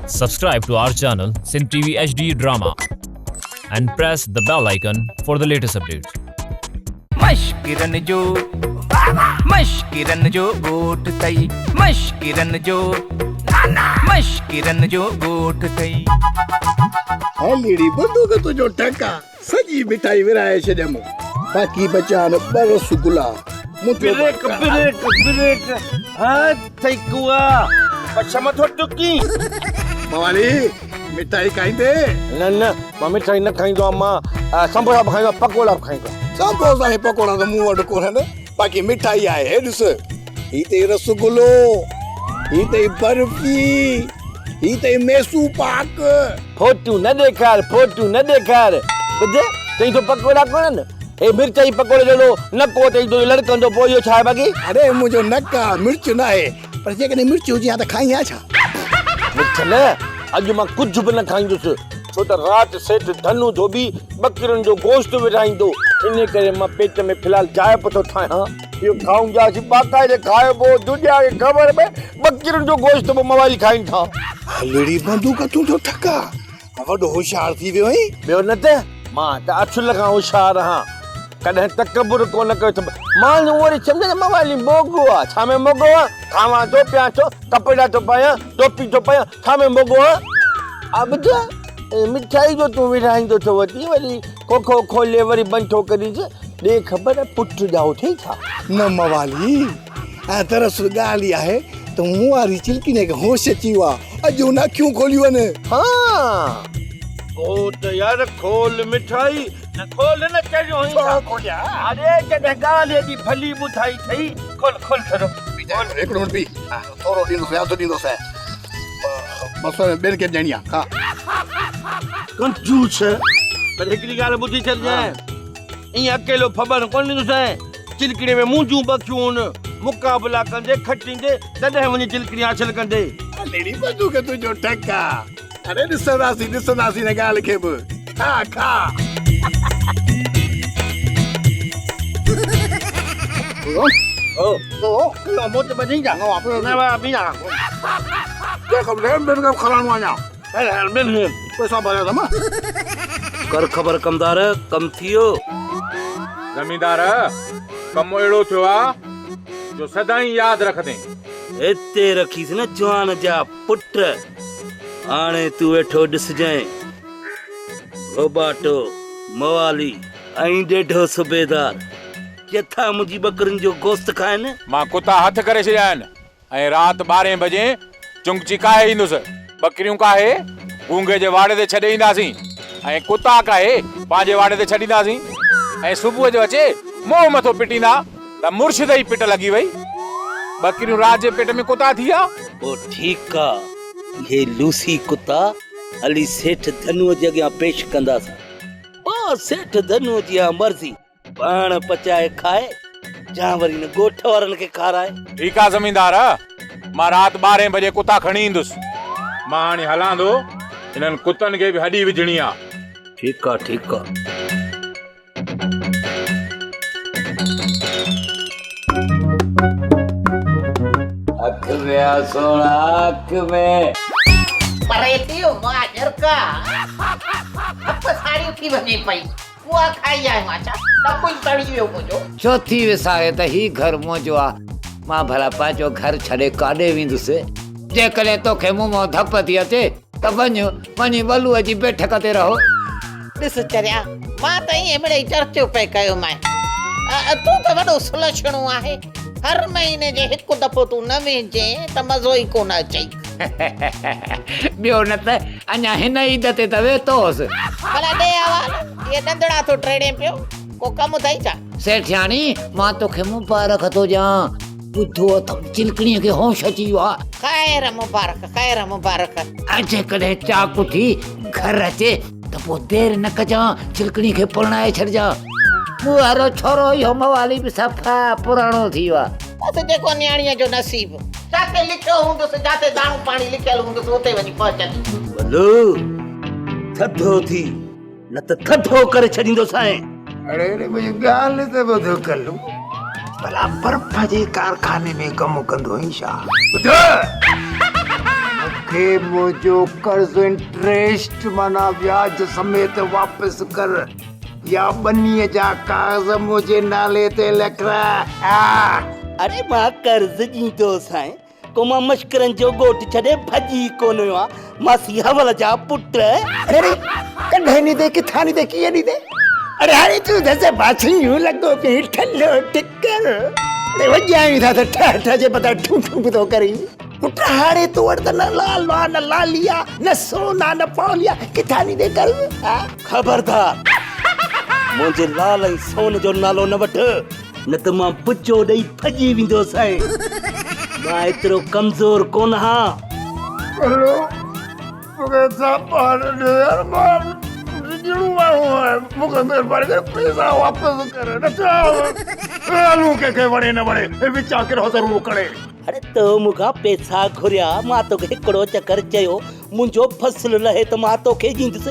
Subscribe to our channel Sindh TV HD Drama and press the bell icon for the latest updates. مشڪرن جو مشڪرن جو ڳوٺ ٿئي مشڪرن جو مشڪرن جو ڳوٺ ٿئي. هلڙي بندوق تنهنجو ٽڪ آ. سڄي مٺائي ورهائي ڇڏيم، باقي بچيا آهن ٻه رس گلا. منهنجو بريڪ بريڪ بريڪ هٿ ئي ڪوئا پڇ مٿو ٽڪين. موالي مٺائي کائيندي؟ نه نه مان مٺائي نه کائيندو آهيان مان سمبوسا به کائيندو آهيان پڪوڙا به کائيندو آهيان. سمبوسا ۽ پڪوڙا ته مون وٽ ڪونهن باقي مٺائي آهي هي ڏس هي اٿئي رس گلو هي اٿئي برفي هي اٿئي ميسو پاڪ. فوٽو نه ڏيکار فوٽو نه ڏيکار ٻڌ چئين ٿو پڪوڙا ڪونهن هي مرچائي پڪوڙي جهڙو نڪ اٿئي تنهنجو لڙڪندو پوء اهو ڇا آهي باقي. اڙي منهنجو نڪ آ مرچ ناهي پر جيڪڏهن مرچ هجي ها ته کائين ها ڇا. مرچ نه اڄ مان ڪجهه به نه کائيندس ڇو ته رات سيٺ ڌنو ڌوٻي ٻڪرين جو گوشت ورهائيندو انهي ڪري مان پيٽ ۾ في الحال جاء به ٿو ٺاهيان اهو کائون جا اسين باقاعدي کائبو دنيا کي خبر پئي ٻڪرين جو گوشت به موالي کائين ٿا. هلڙي بندوق تون ٿو ٺڪا وڏو هوشيار ٿي ويو آهين. ٻيو نه ته مان ته اصل کان هوشيار آهيان ڪڏهن تڪبر ڪونه ڪيو اٿم. ماڻهو وري سمجهن ته موالي موڳو آ ڇا ۾ موڳو آ کاوان ٿو پيان ٿو ڪپڙا ٿو پايان ٽوپي ٿو پايان ڇا ۾ موڳو آ. آ ٻڌ مٺائي جو تون ورهائيندو ٿو وتين وري کوکو کولي وري بند ٿو ڪرينس ڏي خبر پٽ ڄائو اٿئي ڇا؟ نه موالي ۽ دراصل ڳالهه اها آهي ته مون واري چلڪڻي کي هوش اچي ويو آهي اڄ هن اکيون کوليون آهن. ها پوء ته يار کول مٺائي. نه کول نه چريو آهين ڇا؟ ڇو کوليان؟ اڙي جڏهن ڳالهه ايڏي ڀلي ٻڌائي اٿئي کول کول ٿورو. هڪڙو منٽ بيهه ٿورو ڏيندوسين اڌ ڏيندوسين بس ٻين کي به ڏيڻي آهي کا. ڪنجوس پر هڪڙي ڳالهه ٻڌي ڇڏجانء ائين اڪيلو ڦٻڻ ڪونه ڏيندوسانء. چلڪڙي ۾ منهنجون به اکيون هن، مقابلا ڪندي، کٽيندي، تڏهن وڃي چلڪڙي حاصل ڪندي. ليڙي بندوق تنهنجو ٽڪ آ. اڙي ڏسنداسين ڏسنداسين هن ڳالهه کي به. کا کا. ڪر خبر ڪمدار، ڪم ٿي ويو. زميندار، ڪم اهڙو ٿيو آ جو سدائين ياد رکندين. هتي رکيس نه جوان جا پٽ، هاڻي تون ويٺو ڏسجانء. گهوٻاٽو، موالي ۽ ڏيڍو صوبيدار جٿا منهنجي ٻڪرين جو گوشت کائن. مان ڪتا هٿ ڪري ڇڏيا آهن. ۽ رات ٻارهين بجي چنگچي ڪاهي ايندس. ٻڪريون ڪاهي گونگي جي واڙي تي ڇڏي اينداسين ۽ ڪتا ڪاهي پنهنجي واڙي تي ڇڏينداسين ۽ صبح جو اچي منهن مٿو پٽيندا ته مرشد ئي پٽ لڳي وئي. ٻڪريون رات جي پيٽ ۾ ڪتا ٿي ويا. پوء ٺيڪ آ، اهي لوسي ڪتا هلي سيٺ ڌنوء جي اڳيان پيش ڪنداسين. پوء سيٺ ڌنوء جي اها مرضي. پاڻ پچائي کائي يا وري هن ڳوٺ وارن کي کارائي. ٺيڪ آ زميندار، مان رات ٻارهين بجي ڪتا کڻي ايندس. مان هاڻي هلان ٿو، انهن ڪتن کي به هڏي وجهڻي آ. ٺيڪ آ ٺيڪ آ. اک ۾ آ سهڻا اک ۾. پري ٿيو مئا ڄرڪا، ڌپ ساڙيون ٿي وڃي پئي. ڪوئا کائي آيو آهيان ڇا؟ ٽپ ئي سڙي ويو منهنجو. ڇو ٿي وساري ته هي گهر منهنجو آ. مان ڀلا پنهنجو گهر ڇڏي ڪاڏي ويندس؟ جيڪڏهن توکي مون مان ڌپ ٿي اچي ته وڃ، وڃي ولوء جي بيٺڪ تي رهو. ڏس چريا، مان ته ائين مڙئي چرچو پئي ڪيومانء. تون ته وڏو سلڇڻو آهين. هر مهيني جي هڪ دفعو تون نه ويهجين ته مزو ئي ڪونه اچئي. ٻيو نه ته اڃا هن عيد تي ته ويتو هوس. ڀلا ڏي احوال، اهي ڏندڙا ٿو ٽيڙين پيو، ڪو ڪم اٿئي ڇا؟ سيٺياڻي، مان توکي مبارڪ ٿو ڏيان، ٻڌو اٿم چلڪڻيء کي هوش اچي ويو آهي. خير مبارڪ، خير مبارڪ. ۽ جيڪڏهن چاڪ ٿي گهر اچي ته پوء دير نه ڪجان، چلڪڻي کي پرڻائي ڇڏجان. مون وارو ڇورو اهو موالي به صفا پراڻو ٿي ويو آهي. بس جيڪو نياڻيء جو نصيب. جاتي لکيو هوندس، جاتي داڻو پاڻي لکيل هوندس، اتي وڃي پهچندي. ولو، ٿڌو ٿي، نه ته ٿڌو ڪري ڇڏيندوسانء. اڙي اڙي منهنجي ڳالهه ته ٻڌ ڪلو. ڀلا برف جي ڪارخاني ۾ ڪم ڪندو آهين ڇا؟ ٻڌ! کي منهنجو قرض انٽريسٽ معنيٰ وياج سميت واپس ڪر يا ٻنيء جا ڪاغذ منهنجي نالي تي لکراء. اڙي مان قرض ڏيندوسانء، ڪو مان مشڪرن جو ڳوٺ ڇڏي ڀڄي ڪونه ويو آهيان، ماسي حول جا پٽ. اڙي ڪڏهن ڏيندين، ڪٿان ڏيندين، ڪيئن ڏيندين؟ اڙي هاڻي تون ته باسيون لڳو پئين ٺلهو ٽڪر. اڙي وڄايون ٿا ته ٺهه ٺهه جي بدران ٺون ٺون به ٿو ڪرين. پٽ هاڻي تو وٽ ته نه لال آ نه لالي آ، نه سون آ نه پاولي آ، ڪٿان ڏيندين قرض؟ ها؟ خبردار! منهنجي لال ۽ سون جو نالو نه وٺ، نه ته مان پچو ڏئي ڀڄي ويندوسانء. مان ايترو ڪمزور ڪونه آهيان. ڪلو، مون کي ٿاپا نه ڏي يار، مان ڊڄڻو ماڻهو آهيان، مون کي مهرباني ڪري پئسا واپس ڪر، نه ته آئون ڪنهن کي وڻي نه وڻي، وچان ڪرهو ضرور کڻي. اڙي تو مون کان پئسا گهريا، مان توکي هڪڙو چڪر چيو، منهنجو فصل لهي ته مان توکي ڏيندس.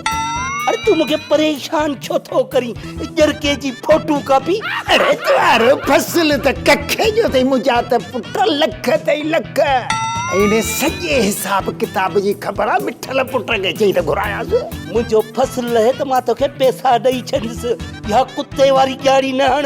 اڙي تون مون کي پريشان ڇو ٿو ڪرين، ڄرڪي جي فوٽو ڪاپي. اڙي تنهنجو فصل ته ڪکي جو اٿئي، منهنجا ته پٽ لک اٿئي لک. ۽ انهي سڄي حساب ڪتاب جي خبر آ مٺل پٽ کي چئي ته گهرايانس. منهنجو فصل لهي ته مان توکي پئسا ڏئي ڇڏيندس، اها ڪتي واري ڄاڙي نه هڻ.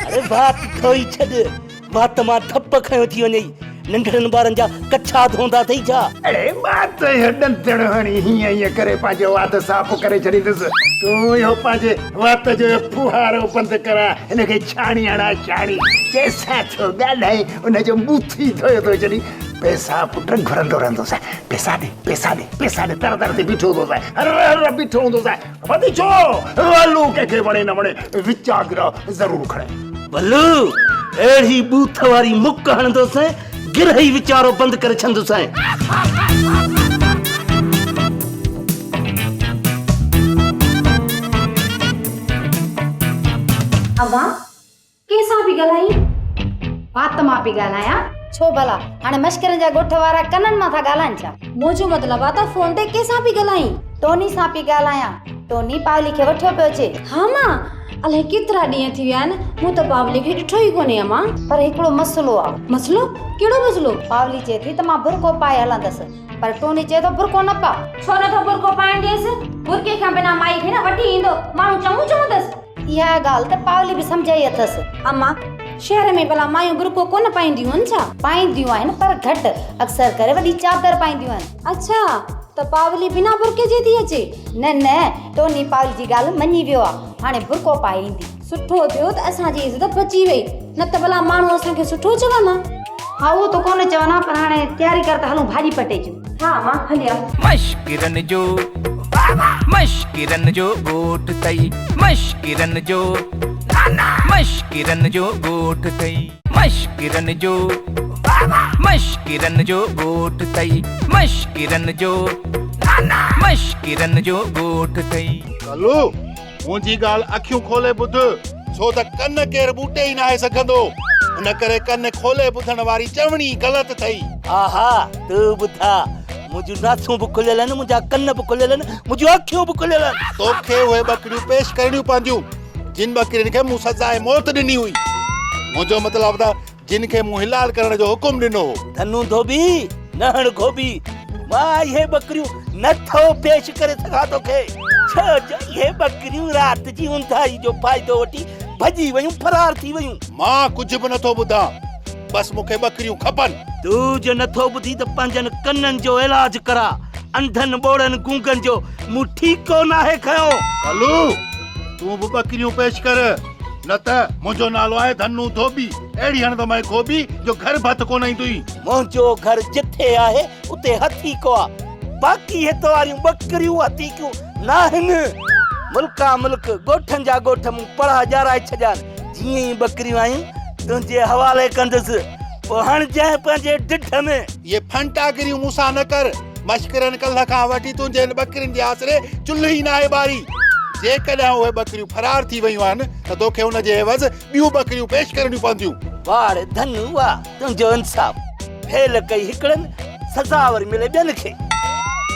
اڙي وات ڌوئي ڇڏ. وات مان ڌپ کنيو ٿي وڃئي. ننڍڙن ٻارن جا ڪڇا ڌوندا اٿئي ڇا؟ اڙي مان ته اهو ڏندڻ هڻي هيئن هيئن ڪري پنهنجو وات صاف ڪري ڇڏيندس. تون اهو پنهنجي وات جو اهو ڦوهارو بند ڪراء، هن کي ڇاڻي هڻان ڇاڻي. جنهن سان ٿو ڳالهائين ان جو ٻوٿ ئي ڌوئي ٿو ڇڏين. پئسا پٽ گهرندو رهندوسانء. پئسا ڏي، پئسا ڏي، پئسا ڏي در در تي بيٺو هوندوسانء. هر هر بيٺو هوندوسانء. وڌي ڇو؟ ولو ڪنهن کي وڻي نه وڻي وچان گرهه ضرور کڻي. ولو اهڙي ٻوٿ واري مڪ هڻندوسين، گرهه ئي ويچارو بند ڪري ڇڏندوسين. اوهان ڪنهن سان پئي ڳالهائين؟ وات مان پئي ڳالهايان. ڇو ڀلا، هاڻي مشڪرن جا ڳوٺ وارا ڪنن مان ٿا ڳالهائين ڇا؟ منهنجو مطلب آ ته فون تي ڪنهن سان پئي ڳالهائين؟ ٽوني سان پئي ڳالهايان. ٽوني پاولي کي وٺيو پيو اچي. ها مان، الائي ڪيترا ڏينهن ٿي ويا آهن، مون ته پاولي کي ڏٺو ئي ڪونهي امان. پر هڪڙو مسئلو آ. مسئلو؟ ڪهڙو مسئلو؟ پاولي چئي ٿي ته مان برقعو پائي هلندس، پر ٽوني چئي ٿو برقعو نه پاء. ڇو نٿو برقعو پائڻ ڏينس؟ برقعي کان بنا مائي کي نه وٺي ايندو، ماڻهو چڱو چوندس. اها ڳالهه ته پاولي به سمجهائي اٿس. اما، شهر ۾ ڀلا مايون برقعو ڪونه پائينديون آهن ڇا؟ پائينديون آهن پر گهٽ، اڪثر ڪري وڏي چادر پائينديون آهن. اڇا، ته پاولي بنا برقعي جي ٿي اچي؟ نه نه، ٽوني پاولي جي ڳالهه مڃي ويو آ، هاڻي برقعو پائي ايندي. سٺو ٿيو ته اسان جي عزت بچي وئي، نه ته ڀلا ماڻهو اسان کي سٺو چون ها. ها اهو ته ڪونه چون ها، پر هاڻي تياري ڪر ته هلون ڀاڄي پٽي اچون. ها اما، هليا. مشڪرن جو مشڪرن جو ڳوٺ ٿئي مشڪرن جو مشڪرن جو ڳوٺ ٿئي مشڪرن جو مشڪرن جو ڳوٺ ٿئي مشڪرن جو مشڪرن جو ڳوٺ ٿئي. ڪلو، منهنجي ڳالهه اکيون کولي ٻڌ، ڇو ته ڪن ڪير ٻوٽي ئي ناهي سگهندو، ان ڪري ڪن کولي ٻڌڻ واري چوڻي غلط اٿئي. ها ها، تون ٻڌاء، منهنجون ناسون به کليل آهن، منهنجا ڪن به کليل آهن، منهنجون اکيون به کليل آهن. توکي اهي ٻڪريون پيش ڪرڻيون پونديون، جن ٻڪرين کي مون سزاء موت ڏني هئي. منهنجو مطلب ته جن کي مون حلال ڪرڻ جو حڪم ڏنو هو. ڌنو ڌوٻي، نه هڻ گهوٻي، مان اهي ٻڪريون نه ٿو پيش ڪري سگهان توکي، ڇو جو اهي ٻڪريون رات جي اونداهي جو فائدو وٺي ڀڄي ويون، فرار ٿي ويون. مان ڪجهه به نه ٿو ٻڌان، بس مون کي ٻڪريون کپن. تون جي نه ٿو ٻڌين ته پنهنجن ڪنن جو علاج ڪراء، انڌن ٻوڙن گونگن جو مون ٺيڪو ناهي کنيو. ڪلو، تون به ٻڪريون پيش ڪر، نه ته منهنجو نالو آهي ڌنو ڌوٻي، اهڙي هڻندومانء گهوٻي جو گهر به هٿ ڪونه ايندوئي. منهنجو گهر جٿي آهي اتي هٿيڪو آ، باقي هت واريون ٻڪريون هٿيڪيون ناهن. ملڪان ملڪ، ڳوٺن جا ڳوٺ مون پڙها ڄارائي ڇڏيا آهن. جيئن ئي ٻڪريون آيون، تنهنجي حوالي ڪندس، پوء هڻجانء پنهنجي ڍڍ ۾. اهي ڦنٽاگريون مون سان نه ڪر. مشڪرن ڪلهه کان وٺي تنهنجي هن ٻڪرين جي آسري چلهه ئي ناهي ٻاري. جيڪڏهن اهي ٻڪريون فرار ٿي ويون آهن ته توکي ان جي عيوض ٻيون ٻڪريون پيش ڪرڻيون پونديون. واهه ڙي ڌنو واهه، تنهنجو انصاف. ڀيل ڪئي هڪڙن، سزا وري ملي ٻين کي.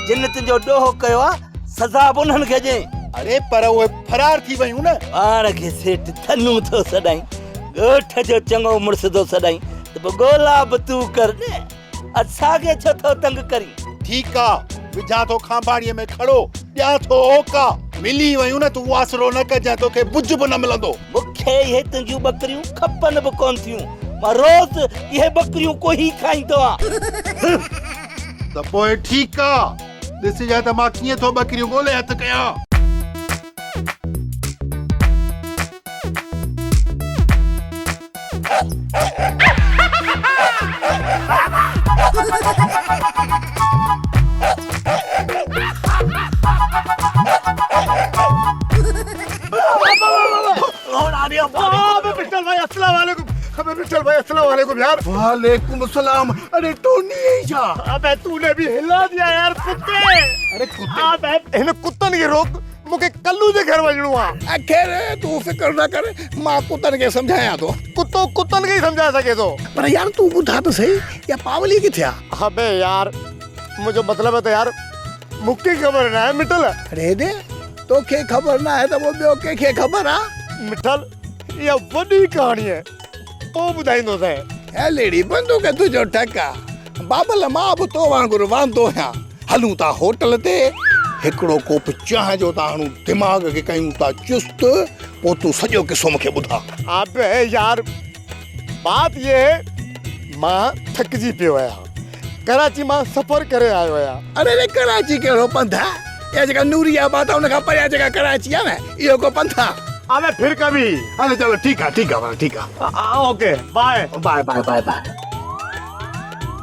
جن تنهنجو ڏوهه ڪيو آ، سزا به انهن کي ڏئين. اڙي پر اهي فرار ٿي ويون نه. پاڻ کي سيٺ ڌنو ٿو سڏائين، ڳوٺ جو چڱو مڙس ٿو سڏائين ته پوء ڳولا به تون ڪر نه. اسان کي ڇو ٿو تنگ ڪرين؟ ٺيڪ آ، وجهان ٿو کانڀاڻيء ۾ کڙو، ڏيان ٿو اوڪا. ملي ويون نه تون آسرو نه ڪجانء، توکي بج به نه ملندو. مون کي اهي تنهنجون ٻڪريون کپن به ڪونه ٿيون. مان روز اهي ٻڪريون ڪوهي کائيندو آهيان. ته پوء ٺيڪ آ، ڏسجانء ته مان ڪيئن ٿو ٻڪريون ڳولي هٿ ڪيان. वालेकुम सलाम अरे टोनी है छा अबे तूने भी हिला दिया यार कुत्ते अरे कुत्ते अबे हिन कुत्तन खे रोक मूंखे कल्लू जे घर वञिणो आहे। खैर तूं फिकर न कर, मां कुतनि खे सम्झायां थो। कुतो कुतनि खे ई सम्झाए सघे थो। पर यार तूं ॿुधा त सही, इहा पावली किथे आहे? अबे यार, मुंहिंजो मतिलब त यार मूंखे ख़बर न आहे मिठल। अरे हेॾे, तोखे ख़बर न आहे त पोइ ॿियो कंहिंखे ख़बर आहे? मिठल, इहा वॾी कहाणी आहे, पोइ ॿुधाईंदोसांइ। हल अड़ी, बंदूक तुंहिंजो ठक आहे। बाबल, मां बि तो वांगुरु वांदो आहियां। हलूं था होटल ते, हिकिड़ो कोप चांहि जो था हणूं, दिमाग़ खे कयूं था चुस्त, पोइ तूं सॼो किसो मूंखे ॿुधा। अबे यार, बात ये है, मां थकिजी पियो आहियां, कराची मां सफ़र करे आयो आहियां। अरे रे, कराची कहिड़ो पंध आहे? इहा जेका नूरी आबाद आहे, उनखां परियां जेका कराची आहे न, इहो को पंध आहे? अबे फिर कभी। हले चलो, ठीकु आहे, ठीकु आहे, ठीकु आहे। Okay, bye. Bye bye bye bye.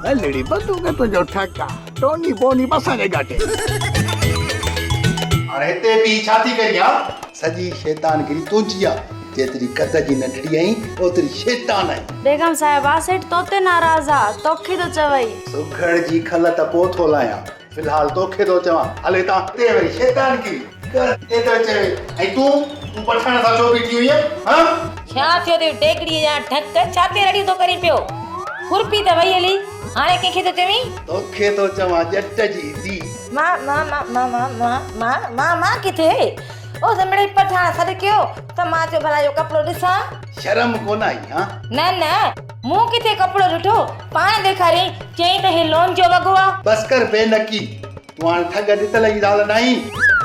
हल अड़ी, बंदूक तुंहिंजो ठक आहे, टोनी बोनी बि असांजे गाटे। हाणे हिते बि छा थी करी हा? सॼी शैतानगिरी तुंहिंजी आहे। जेतिरी कद जी नंढड़ी आहीं, ओतिरी शैतान आहीं। बेगम साहिबा, सेठ तोते नाराज़ आ, तोखे थो चवई। सुघड़ जी खल त पोइ थो लाहियां, फ़िलहाल तोखे थो चवां, हले हितां। हिते वरी शैतानगिरी कर, हिते थो चवे। ऐं तूं, तूं पठाण सां छो बीठी हुईं हा? छा थियो अथई टेकड़ीअ जा ढक, छा ते रड़ियूं थो करीं पियो? खुरपी त वई हली, हाणे कंहिंखे थो चवीं? तोखे थो चवां ॼट जी धी। मां मां मां मां मां मां मां मां मां किथे? ओ मिड़ई पठाण सॾु कयो त मां चयो भला इहो कपिड़ो ॾिसां। शर्म कोन आई हा? न न, मूं किथे कपिड़ो ॾिठो, पाण ॾेखारियईं, चयईं त हे लोन जो वॻो आहे। बस कर बेनकी, तूं हाणे ठग ॾितल जी ज़ाल न आहीं,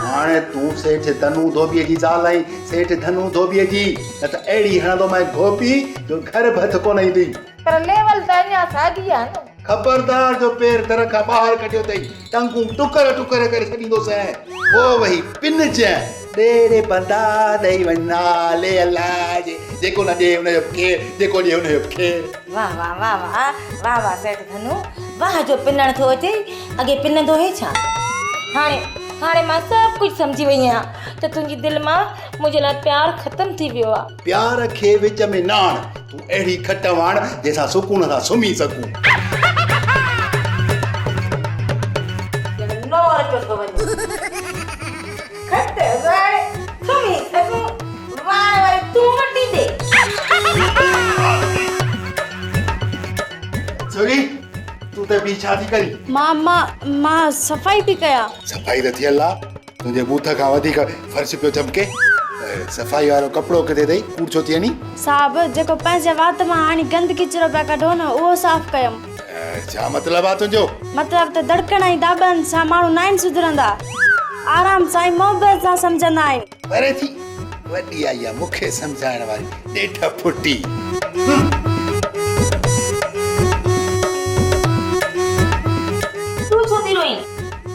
हाणे तूं सेठ धनू धोबीअ जी ज़ाल आहीं, सेठ धनू धोबीअ जी, न त अहिड़ी हणंदोमांइ घोपी जो घर भथ कोन ईंदी। पर लेवल त अञा साॻी आहे न। ख़बरदार जो पेर दर खां ॿाहिरि कढियो अथई, टंगूं टुकर टुकर करे छॾींदोसांइ। पोइ वही पिन चए, ॾे रे बंदा ॾेई वञ नाले अलाह जे, जेको न ॾिए हुनजो खेर, जेको ॾिए हुनजो खेर। वाह वाह वाह वाह वाह वाह सेठ धनू, वाह जो पिनण थो अचे, अॻे पिनंदो हे छा? हाणे हाणे मां सभु कुझु सम्झी वई आहियां त तुंहिंजी दिलि मां मुंहिंजे लाइ प्यार ख़तमु थी वियो आहे। प्यार खे विच में न आण, तूं अहिड़ी खट वाण जंहिंसां सुकून सां सुम्ही सघूं। नोर पियो थो वञे, खट वाण सुम्ही सघूं, वाण वरी तूं वठी ॾे। छोरी, तूं त बि छा थी करीं? मां मां मां सफ़ाई पई कयां। सफ़ाई त थियल आहे, तुंहिंजे बूथ खां वधीक फर्श पियो चमके। सफ़ाई वारो कपिड़ो किथे अथई? कूड़ छो थी हणी? साहब, जेको पंहिंजे वात मां हाणे गंद किचरो पिया कढो न, उहो साफ़ कयमि। छा मतिलब आहे तुंहिंजो? मतिलब त दड़कण ऐं दाॿनि सां माण्हू न आहिनि सुधरंदा, आराम सां ऐं मोहबत सां सम्झंदा आहिनि। परे थी, वॾी आई आहे मूंखे सम्झाइण वारी, ॾेठ फुटी। तूं छो थी रोईं?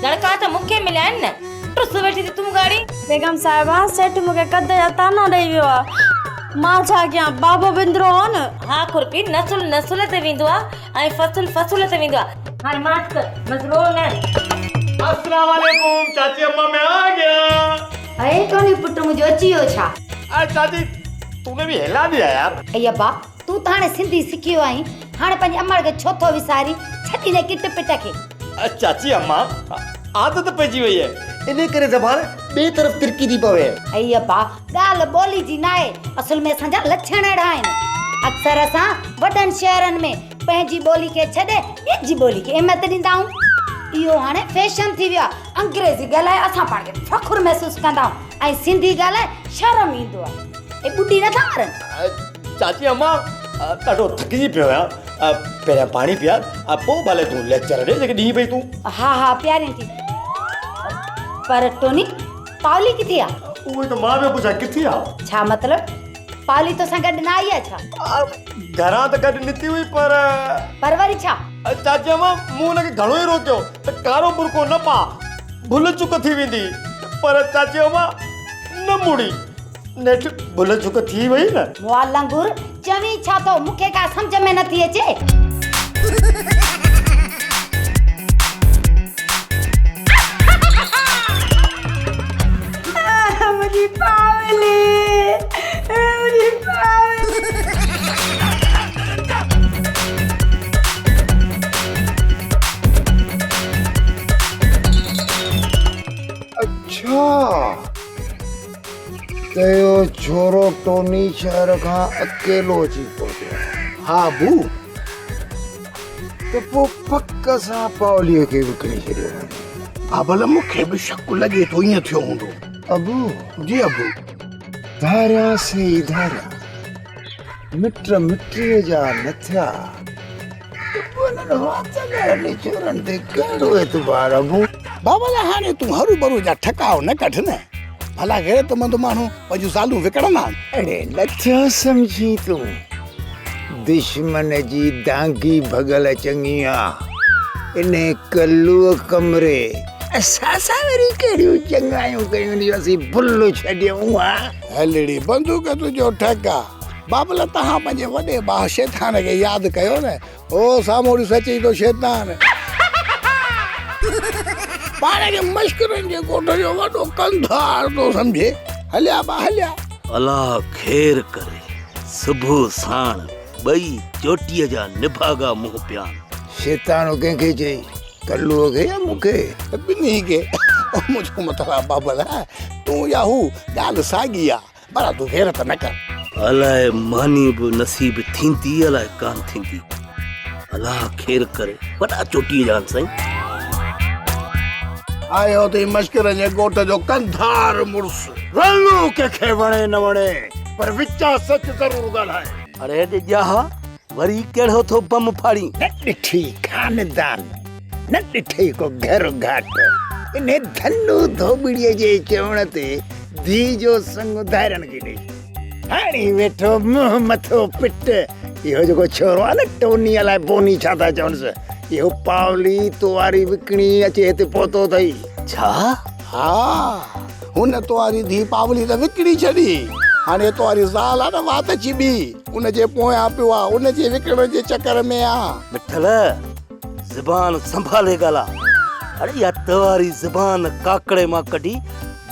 दड़का त मूंखे मिलिया आहिनि न, टुस वेठी थी तूं गाड़ी। बेगम साहिबा, सेठ मूंखे कद जा ताना ॾेई वियो आहे, मां छा कयां? बाबो बिंद्रो हो न। हा खुरपी, नसुल नसुल ते वेंदो आहे ऐं फसुल फसुल ते वेंदो आहे। हाणे माफ़ कर, बसि रो न। अस्सलाम वालेकुम चाची अम्मा, मैं आ गया। अरे टोनी पुट मुंहिंजो अची वियो छा? अरे चाची, तूने भी हिला दिया यार। ऐ अब्बा, तूं त हाणे सिंधी सिखी वियो आहीं, हाणे पंहिंजी अमड़ खे छो थो विसारी? छॾी ॾे किट पिट खे। चाची अम्मा, आदत पइजी वई आहे, इन करे ज़बान ॿिए तरफ़ तिरकी थी पवे। ऐ अब्बा, ॻाल्हि ॿोली जी न आहे, असुल में असांजा लछण अहिड़ा आहिनि। अक्सर असां वॾनि शहरनि में पंहिंजी ॿोली खे छॾे ॿियनि जी ॿोली खे अहमियत ॾींदा आहियूं। इहो हाणे फैशन थी वियो आहे, अंग्रेज़ी ॻाल्हाए असां पाण खे फ़ख़्रु महसूस कंदा आहियूं ऐं सिंधी ॻाल्हाए शर्म ईंदो आहे। ऐं ॿुॾी नथा मरनि। चाची अम्मा, ॾाढो थकिजी पियो आहियां, پهريان پاڻي پيار پوء ڀلي تون ليڪچر ڏي جيڪي ڏينهن پئي تون. ها ها پيارين ٿي. پر ٽوني پاولي ڪٿي آ؟ اهو ئي ته مان پيو پڇان ڪٿي آ؟ ڇا مطلب؟ پاولي توسان گڏ نه آئي آ ڇا؟ گهران ته گڏ نڪتي هئي پر. پر وري ڇا؟ چاچي امان مون هن کي گهڻو ئي روڪيو ته ڪارو برقعو نه پاء ڀل چڪ ٿي ويندي پر چاچي امان نه مڙي. نيٺ ڀل چڪ ٿي وئي نه. مئا لنگور چوين ڇا ٿو مون کي ڪا سمجهه ۾ نٿي اچي. منهنجي پاولي منهنجي پاولي. اڇا ته اهو ڇورو ٽوني شهر کان اڪيلو اچي پهتو آهي. ها ابو. ته پوء پڪ سان پاوليء کي وڪڻي ڇڏيو هوندو. ها ڀلا مون کي به شڪ لڳي ٿو ائين ٿيو هوندو. ابو. جي ابو. ڌاريان سي ئي ڌاريان، مٽ مٽيء جا نه ٿيا ته پوء انهن وات ڳاڙهن ڇورن تي ڪهڙو اعتبار ابو. بابا هاڻي تون هروڀرو جا ٺڪاء نه ڪڍ نه. ڀلا غيرتمند ماڻهو پنهنجون زالون وڪڻندا آهن؟ اڙي نٿيو سمجهين تون، دشمن جي دانگي ڀڳل چڱي آ. انهي ڪلوء ڪمري اسان سان وري ڪهڙيون چڱايون ڪيون جو اسين ڀل ڇڏيون ها. هلڙي بندوق تنهنجو ٺڪ آ. بابل توهان پنهنجي وڏي ڀاء شيطان کي ياد ڪيو نه. او سامهون ڏس اچي ٿو شيطان. پاڻ کي مشڪرن جي ڳوٺ جو وڏو ڪنڌار ٿو سمجهي. هليا با هليا. الله خير ڪري، صبح ساڻ ٻئي چوٽيء جا نڀاڳا منهن پيا. شيطان ڪنهن کي چئي، ڪلوء کي يا مون کي؟ ٻنهي کي. منهنجو مطلب بابل تون يا هو ڳالهه ساڳي آ. ڀلا تون غيرت نه ڪر. الائي ماني به نصيب ٿيندي الائي ڪانه ٿيندي. الله خير ڪري. وڏا چوٽيء جا آهن سائين. آيو اٿئي مشڪرن جي ڳوٺ جو ڪنڌار مڙس. رلو ڪنهن کي وڻي نه وڻي پر وچان سچ ضرور ڳالهائي. اڙي ڏي ڄاها وري ڪهڙو ٿو بم ڦاڙين. نه ڏٺي خاندان نه ڏٺئي ڪو گهر گهاٽ. انهي ڌنو ڌوٻڙيء جي چوڻ تي ڌيء جو سڱ ڌارين کي ڏئي. هاڻي ويٺو منهن مٿو پٽ. اهو جيڪو ڇورو آهي نه ٽوني الائي بوني ڇا ٿا چونس، اهو پاولي تو واري وڪڻي اچي هتي پهتو اٿئي. ڇا؟ ها، هن تو واري ڌيء پاولي ته وڪڻي ڇڏي. هاڻي تو واري زال آهي نه وات چٻي، ان جي پويان پيو آهي، ان جي وڪڻڻ جي چڪر ۾ آ. مٺل! زبان سنڀالي ڳالهاء. اڙي اها تواري زبان ڪاڪڙي مان ڪڍي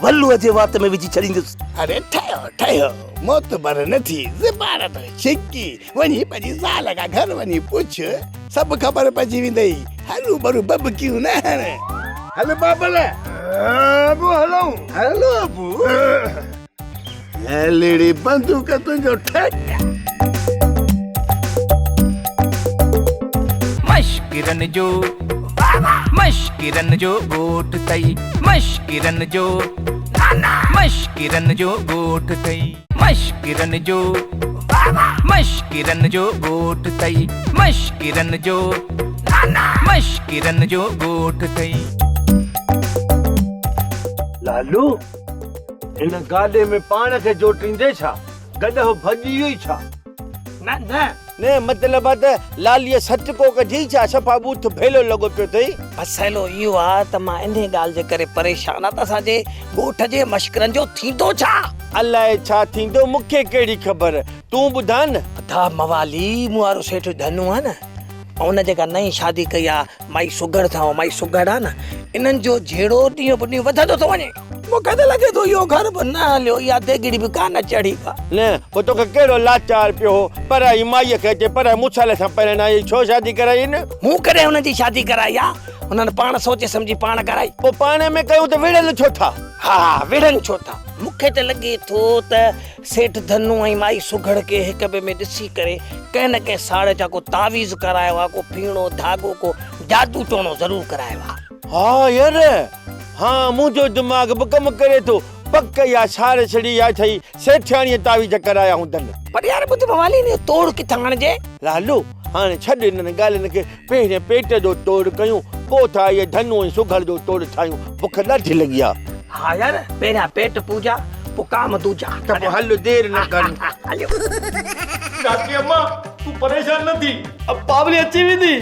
ولوء جي وات ۾ وجهي ڇڏيندس. اڙي ٺهيو ٺهيو، معتبر نه ٿي، زبان ته ڇڪي، وڃي پنهنجي زال کان گهر وڃي پڇ، سڀ خبر پئجي ويندئي، هروڀرو ڀڀڪيون نه هڻ. هل بابل. ابو هلون. هلو ابو. هلڙي بندوق تنهنجو ٺڪ. مشڪرن جو مشڪرن جو ڳوٺ ٿئي مشڪرن جو مشڪرن جو ڳوٺ ٿئي مشڪرن جو مشڪرن جو ڳوٺ ٿئي مشڪرن جو مشڪرن جو ڳوٺ ٿئي. لالو! هن گاڏي ۾ پاڻ کي جوٽيندي ڇا؟ گڏهه ڀڄي ويو ئي ڇا؟ نه نه. نه مطلب آ ته لاليء سچ ڪو ڪڍيئي ڇا؟ صفا ٻوٿ ڀيلو لڳو پيو اٿئي. مسئلو اهو آ ته مان انهي ڳالهه جي ڪري پريشان آ ته اسان جي ڳوٺ جي مشڪرن جو ٿيندو ڇا؟ الائي ڇا ٿيندو مون کي ڪهڙي خبر؟ تون ٻڌاء نه. ادا موالي مون وارو سيٺ ڌنو آ نه ۽ ان جيڪا نئين شادي ڪئي آ مائي سگهڙ سان اها مائي سگهڙ آ نه انهن جو جهيڙو ڏينهون به ڏينهن وڌندو ٿو وڃي. مون کي ته لڳي ٿو اهو گهر به نه هليو، اها ديڳڙي به ڪانه چڙهي ڪا. نه، پوء توکي ڪهڙو لاچار پيو هو؟ پرائي مائيء کي اچي پرائي مصالحي سان پرڻائي ڇو شادي ڪرائي نه؟ مون ڪڏهن هنن جي شادي ڪرائي آ؟ هنن پاڻ سوچي سمجهي پاڻ ڪرائي. پوء پاڻ ۾ ڪيون ته وڙهن ڇو ٿا؟ ها، وڙهن ڇو ٿا؟ مون کي ته لڳي ٿو ته سيٺ ڌنو ۽ مائي سگهڙ کي هڪ ٻئي ۾ ڏسي ڪري ڪنهن نه ڪنهن ساڙ جا ڪو تعويذ ڪرايو آ، ڪو ڦيڻو، ڌاڳو، ڪو جادو ٽوڻو ضرور ڪرايو آ. ها ير! ها منهنجو دماغ به ڪم ڪري ٿو، پڪ اها ساڙ ڇڙي اها ٺهي سيٺياڻيء تعويذ ڪرايا هوندن. پر يار ٻڌ موالي ان جو توڙ ڪٿان آڻجي؟ لالو! هاڻي ڇڏ انهن ڳالهين کي، پهرين پيٽ جو توڙ ڪيون، پوء ٿا اهي ڌنو ۽ سگهڙ جو توڙ ٺاهيون. بک ڏاڍي لڳي آ. ها يار، پهريان پيٽ پوڄا، پوء ڪام دوجا. ته پوء هل دير نه ڪريون. هليو. چاچي امان، تون پريشان نه ٿي، پاولي اچي ويندي.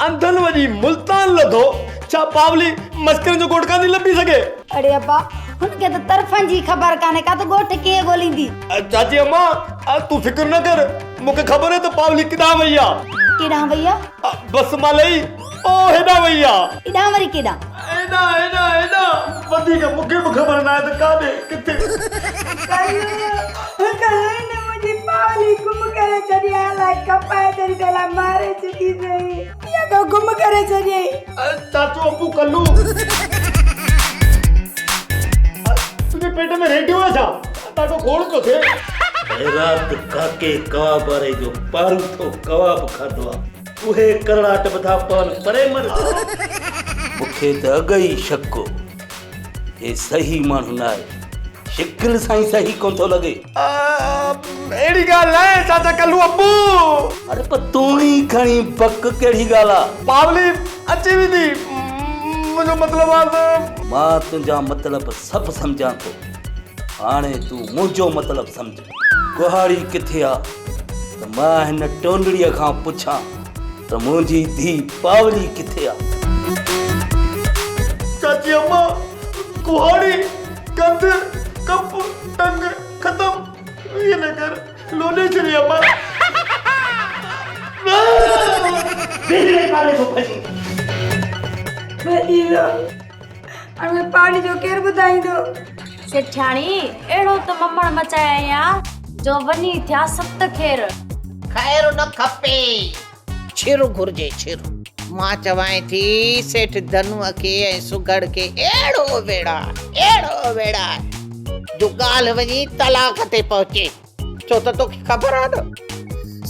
انڌن وڃي ملتان لڌو، ڇا پاولي مشڪرن جو ڳوٺ ڪانه ٿي لڀي سگهي؟ اڙي ابا، هن کي ته طرفن جي خبر ڪانهي ڪا ته ڳوٺ ڪيئن ڳوليندي؟ چاچي امان، تون فڪر نه ڪر، مون کي خبر آهي ته پاولي ڪيڏانهن وئي آ. ڪيڏانهن وئي آ؟ بس مان لهي، او هيڏانهن وئي آ. ايڏانهن وري ڪيڏانهن؟ هيڏانهن، هيڏانهن، هيڏانهن. وڌيڪ مون کي به خبر ناهي ته ڪاڏي، ڪٿي. ڪلو، ڪلو هن منهنجي پاولي گم ڪري ڇڏي آهي، الائي کپائي ڇڏي اٿئي، الائي ماري ڇڏي اٿئي. اها تو گم ڪري ڇڏيئي. چاچو ابو ڪلو، تنهنجي پيٽ ۾ ريڊيو آهي ڇا؟ ڏاڍو گوڙ پيو ٿئي. رات ڪاڪي ڪواب واري جو پاروٿو ڪواب کاڌو آ. اهي ڪرڙاٽ به ٿا پون پري مر. مون کي ته اڳ ئي شڪ هو. هي صحيح ماڻهو ناهي. شڪل سان ئي صحيح ڪونه ٿو لڳي. اهڙي ڳالهه ناهي چاچا ڪلو ابو. اڙي پر تون ئي کڻي بڪ ڪهڙي ڳالهه آ. پاولي اچي ويندي. منهنجو مطلب آ ته. مان تنهنجا مطلب سڀ سمجهان ٿو. هاڻي تون منهنجو مطلب سمجهه. ڪهاڙي ڪٿي آ ته مان هن ٽونڊڙيء کان پڇان ته منهنجي ڌيء پاولي ڪٿي آ؟ چاچي اما، ڪهاڙي، ڪنڌ، ڪپ، ٽنگ، ختم. ائين نه ڪر، لوڏي ڇڏي اما. بيهه رهي پاڙي ٿو ڀڄي. ڀڄي ويو. هاڻي پاڻي جو ڪير ٻڌائيندو؟ سيٺياڻي، اهڙو ته ممڻ مچايائين آ، جو وڃي ٿيا ست خير. خير نه کپي، ڇر گهرجي ڇر. مان چوانء ٿي سيٺ ڌنوء کي ۽ سگهڙ کي اهڙو ويڙهاء، اهڙو ويڙهاء، جو ڳالهه وڃي طلاق تي پهچي. ڇو ته توکي خبر آ نه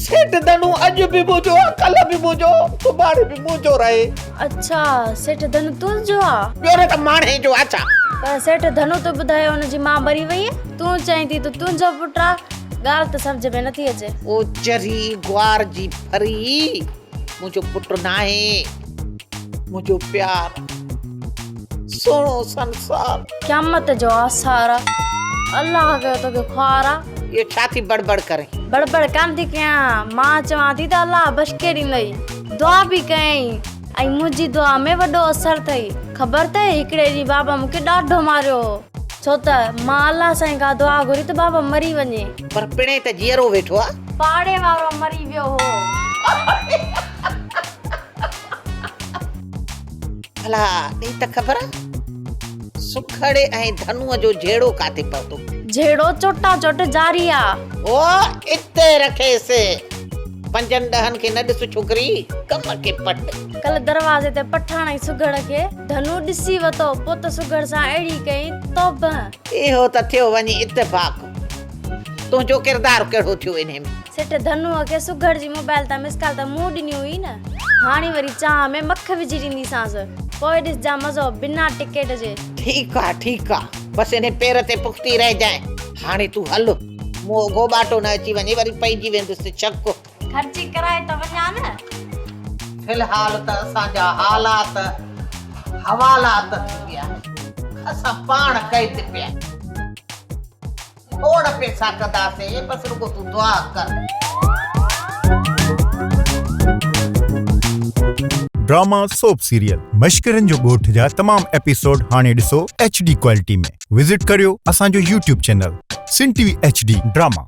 سيٺ ڌنو اڄ به منهنجو آ، ڪلهه به منهنجو، سڀاڻي به منهنجو رهي. اڇا سيٺ ڌنو تنهنجو آ؟ ٻيو نه ته ماڻهي جو آ ڇا؟ پر سيٺ ڌنو ته ٻڌايو ان جي ماء مري وئي، تون چئين ٿي ته تنهنجو پٽ آ، ڳالهه ته سمجهه ۾ نٿي اچي. او چري گوار جي ڦري، منهنجو پٽ ناهي، منهنجو پيار. سهڻو سنسار. قيامت جو آثار آ. الله ڪيو توکي خوار آ. اهو ڇا ٿي بڙبڙ ڪرين. بڙبڙ ڪانه ٿي ڪيان. مان چوان ٿي ته الله بشڪي ڏيندئي. دعا به ڪيائين ۽ منهنجي دعا ۾ وڏو اثر اٿئي. خبر اٿئي هڪڙي ڏينهن بابا مون کي ڏاڍو ماريو هو. ڇو ته مان الله سائين کان دعا گهري ته بابا مري وڃي. پر پڻهين ته جيئرو ويٺو آ. پاڙي وارو مري ويو هو. ڀلا ڏي ته خبر، سکڙي ۽ ڌنوء جو جهيڙو ڪاٿي پهتو؟ جهيڙو چوٽا چوٽ جاري آ. او اتي رکيس. پنجن ڏهن کي نه ڏس ڇوڪري، ڪم کي پٽ. ڪلهه دروازي تي پٺاڻ ۽ سگهڙ کي ڌنو ڏسي وتو، پوء ته سگهڙ سان اهڙي ڪيائين، توبهه. اهو ته ٿيو وڃي اتفاق. تنهنجو ڪردار ڪهڙو ٿيو انهي ۾؟ سيٺ ڌنوء کي سگهڙ جي موبائل تان مس ڪال ته مون ڏني هئي نه. هاڻي وري چانهه ۾ مک وجهي ڏينديسانس. پوء ڏسجان مزو بنا ٽڪيٽ جي. ٺيڪ آ ٺيڪ آ بس انهي پير تي پختي رهجانء. هاڻي تون هل. مون گهوٻاٽو نه اچي وڃي وري پئجي ويندس شڪ. خرچي ڪرائي ته وڃان نه. في الحال ته اسان جا حالات حوالات ٿي ويا آهن. اسان پاڻ قيد پيا. کوڙ پيسا ڪنداسين بس رڳو تون دعا ڪر. ڊراما سوپ سيريل مشڪرن جو ڳوٺ جا تمام ايپيسوڊ هاڻي ڏسو ايڇ ڊي ڪوالٽي ۾ وزٽ ڪريو اسان جو YouTube channel Sindh T V H D drama.